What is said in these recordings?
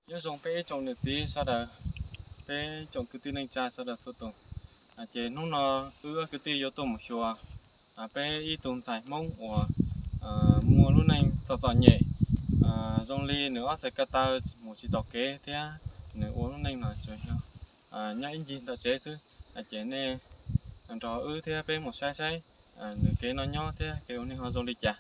Nyob zoo peb ib tsoom niam txiv sawv daws, peb tsoom kwv tij neej tsa sawv daws txhua tus. Ces hnub no wb ob kwv tij yuav tuaj mus xyuas peb ib tug ntxhais Hmoob uas muaj lub neej txom txom nyem, zoo li nws ob txhais ko taw mus tsis taus kev thiab nws ua lub neej no tsuas yog nyob ib ncig ntawm tsev xwb. Ces nej nrog wb thiab peb mus saib saib nws kev noj nyob thiab kev ua neej ho zoo li cas.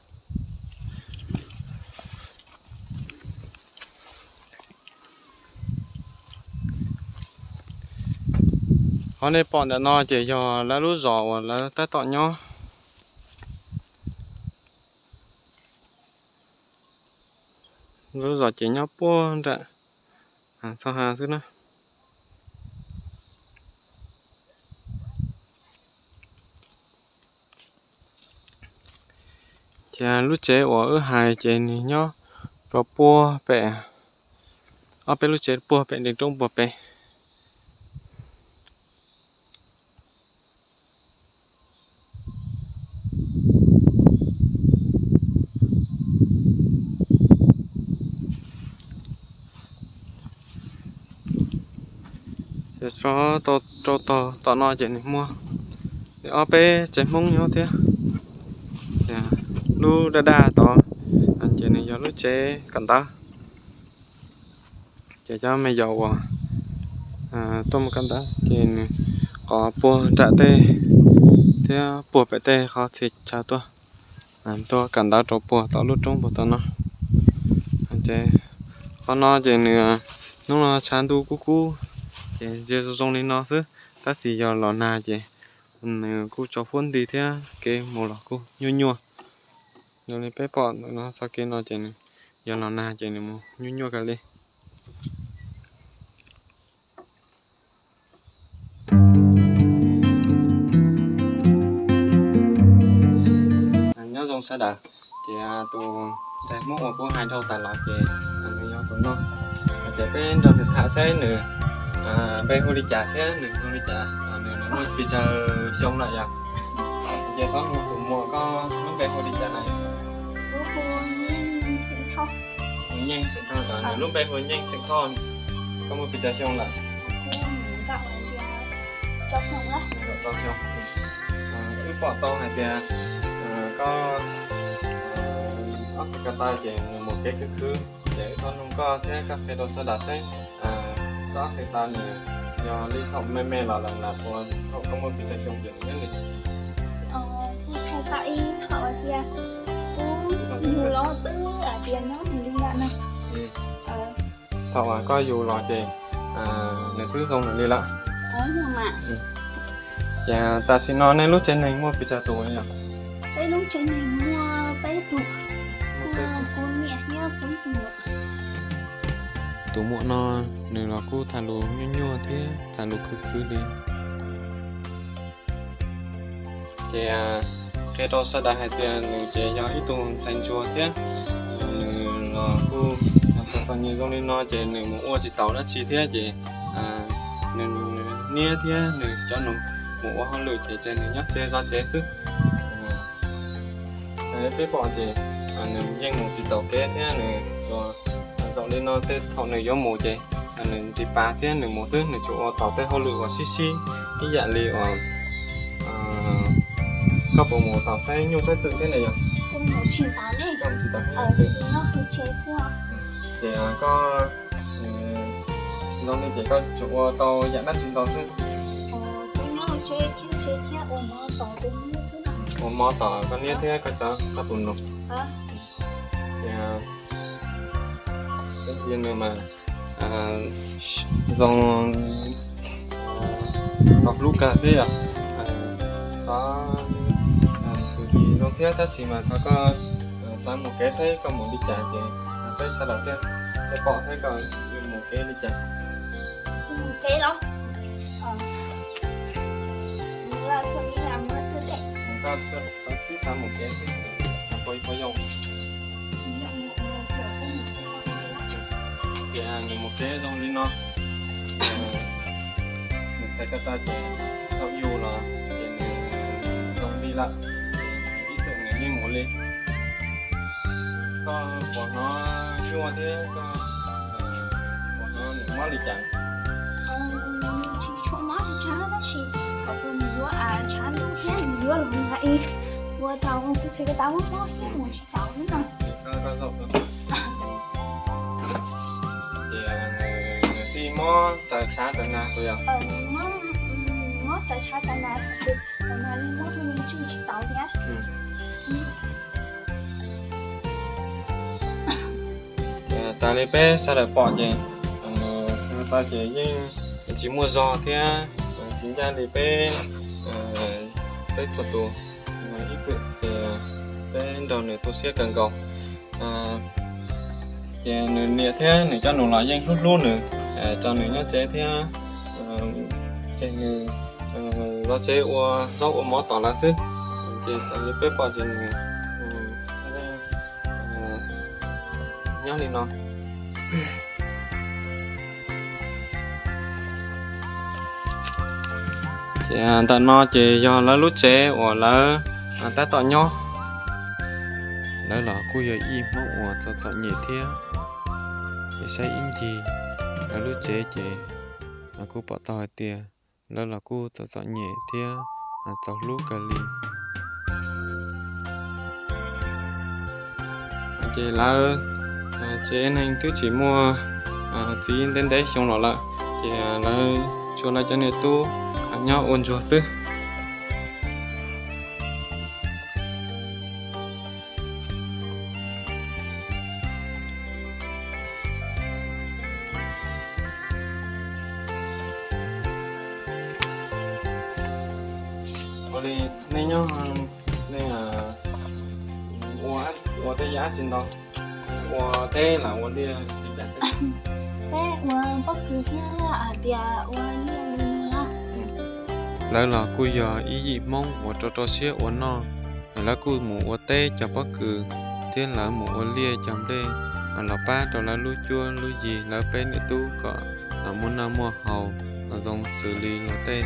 Qhov nej pom ntawm no ces yog lawv lub zos uas lawv tab tom nyob. Lub zos ces nyob puag nram txoj hav xwb na. Ces lub tsev uas wb hais ces nws nyob rau puag pem, ob peb lub tsev puag pem nrees roob puag pem. Rau tog tom no ces nws muaj ob peb tsev Hmoob nyob thiab. Lub daj daj tod ces nws yog lub tsev kawm ntawv. Ces cov me nyuam uas tuaj mus kawm ntawv ces nws qhov puag nram tej thiab puag pem tej qhov txhia chaw tuaj, tuaj kawm ntawv rau puag tom lub roob puag tom no. Ces qhov no ces nws hnub no tshav ntuj kub kub, ces zoo zoo li no xwb, tab sis yog los nag ces nws kuj tso fuab nti thiab kev mus los kuj nyuaj nyuaj. Zoo li peb pom ntawm no txoj kev no ces nws yog los nag ces nws mus nyuaj nyuaj kawg li. Nyob zoo sawv daws, ces tus ntxhais Hmoob uas kuv hais dhau tas los ces nws yog tus no. Ces peb nrog nws tham saib nws npe hu li cas thiab nws hu li cas, nws muaj pes tsawg xyoo lawm yom? Ces koj hu tus muam, koj lub npe hu li cas na? Nws Yeej Xeem Thoj, nws lub npe hu Yeej Xeem Thoj. Koj muaj pes tsawg xyoo lawm? Rau xyoo. Wb pom tau hais tias koj ob txhais ko taw ces nws mus kev khwv khwv, ces wb thov nug koj thiab koj qhia rau sawv daws saib koj ob txhais ko taw nws yog li thaum me me los lawm na, puas thaum koj muaj pes tsawg xyoo ces nws nyob li? Kuv txhais ko taw ib thaum hais tias kuv mus los twb hais tias nyob nws li lawm na. Thaum koj yug los ces nws twb zoo nws li lawm. Ces tam sim no nej lub tsev neeg muaj pes tsawg tus yom? Peb lub tsev neeg muaj peb tus, kuv niam thiab kuv tus muam. Tus muam no nws los kuj tham lus nyuaj nyuaj thiab tham lus khwv khwv li. Ces qhia rau sawv daws hais tias nws ces yog ib tug ntxhais ntsuag thiab nws los kuj txom txom nyem zoo li no ces nws mus ua tsis taus dab tsi thiab ces nws niam thiab nws cov nus mus ua hauj lwm ces ces nws nyob tsev zov tsev xwb. Peb pom ces nws yeej mus tsis taus kev thiab nws tsuas zaum li no tej thaum nws yuav mus ces nws nqis pas thiab nws mus xwb, nws tsuas ua tau tej hauj lwm uas sib sib ib yam li uas koj puas mus tau saib nyuj saib twm thiab ne yog? Ces koj zoo li ces koj tsuas ua tau yam dab tsi ntau xwb? Ua mov tom koj niam thiab koj cov koj tus nus. Ces nws mas zoo, txaus hlub kawg thiab yom. Thov tus txiv zoo thiab tab sis mas thov koj xav mus kev saib koj mus li cas ces peb sawv daws thiaj pom saib koj yuav mus kev li cas. Koj twb xav mus kev xwb, puas puas yoo? Ces nws mus kev zoo li no, nws txhais ko taw ces thaum yug los ces nws zoo li lawm, ib txwm nws yeej mus li. Koj puas hnov nyuaj thiab koj Mob li cas? Tsis tshua mob tshab tab sis thaum ub nws yuav tshav ntuj thiab nws yuav los nag ib, ua rau txhais ko taw mob mob thiab mus tsis tau li no. Ces nws, nws sib mob raws tshav raws nag puas yog? Mob raws tshav raws nag, raws nag li mob li tsuj tsis tau thiab. Tas li peb sawv daws pom ces nws tau ces yeej tsis muaj zog thiab, tsis ncaj li peb, peb txhua tus ib txwm ces peb nrog nws tu siab kawg nkaus. Ces nws niam thiab nws cov nus los yeej hlub hlub nws, tso nws nyob tsev thiab, ces nws los tsev ua zaub ua mov tom lawv xwb. Ces tas li peb pom ces nws nyob li no. Ces ntawm no ces yog lawv lub tsev uas lawv tab tom nyob. Lawv los kuj yog ib Hmoob uas txom txom nyem thiab. Ces saib ib ncig lawv lub tsev ces kuj pom tau hais tias lawv los kuj txom txom nyem thiab txaus hlub kawg li. Ces lawv tsev neeg twb tsis muaj txiv ntev ntev xyoo los lawm, ces lawv tshuav lawv cov niam tub nyob ua ntsuag xwb. Ua li nej nyob, nej ua, ua tej yam tsi ntau, ua teb los ua liaj li cas? Peb ua pob kws thiab hais tias ua liaj li no. Lawv los kuj yog ib yim Hmoob uas rau rau siab ua noj, lawv kuj mus ua teb cog pob kws thiab lawv mus ua liaj cog nplej los pab rau lawv lub cuab lub yig lawv peb niam tub kom muaj noj muaj haus zoo xws li luag tej.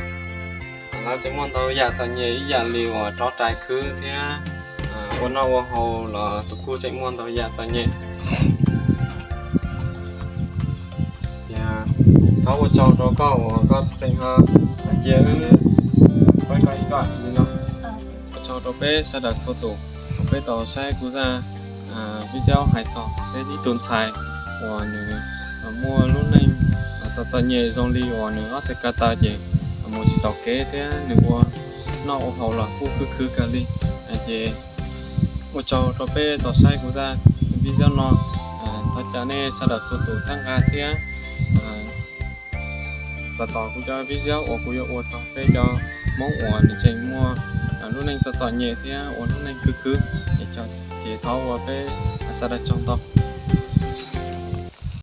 Lawv tseem muaj ntau yam txom nyem ib yam li uas rov rais khwv thiab ua noj ua haus los tus kuj tseem muaj ntau yam txom nyem. Ces thov ua tsaug rau koj uas koj tseem ho cia wb pab koj ib yam li no. Ua tsaug rau peb sawv daws txhua tus uas peb tau saib kuv zaj video hais txog peb ib tug ntxhais uas nws muaj lub neej txom txom nyem zoo li uas nws ob txhais ko taw ces mus tsis taus kev thiab nws ua noj ua haus los kuj khwv khwv kawg li. Ces ua tsaug rau peb tau saib kuv zaj video no. Thov caw nej sawv daws txhua tus txhawb nqa thiab tos tos kuv cov video uas kuv yuav ua txog peb cov Hmoob uas nws tseem muaj lub neej txom txom nyem thiab ua lub neej khwv khwv. Ces thov ua peb sawv daws tsaug ntau.